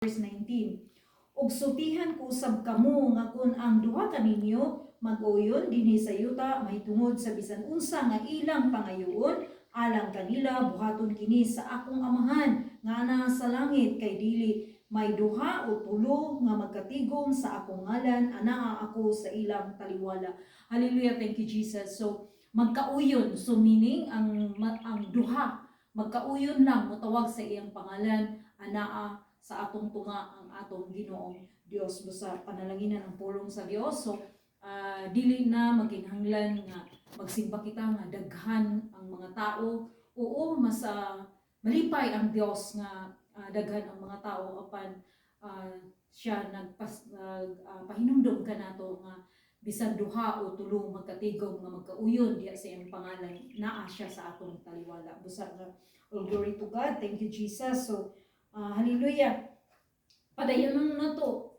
Verse 19. "Ug sultihan ko usab kamo nga kun ang duha kaninyo mag-uyon dinhi sa yuta mahitungod sa bisan unsa nga ilang pangayoon alang kanila, buhaton kini sa akong Amahan nga naa sa langit. Kay dili may duha o tulo nga magkatigom sa akong ngalan, anaa ako sa ilang taliwala." Hallelujah, thank you, Jesus. So magkauyon, so meaning ang duha magkauyon lang motawag sa iyang pangalan, anaa sa atong tunga ang atong Ginoong Dios. Busa panalanginan ang pulong sa Dios. So dili na magkinahanglan nga magsimba kita nga daghan ang mga tao. Oo, mas malipay ang Dios nga daghan ang mga tao, apan siya nagpas nag pahinumdom kanato nga bisan duha o tulo magkatigom nga magkauyon diha sa iyang pangalan, naa siya sa atong taliwala. Busa nga all glory to God. Thank you, Jesus. So hallelujah, padayon na to.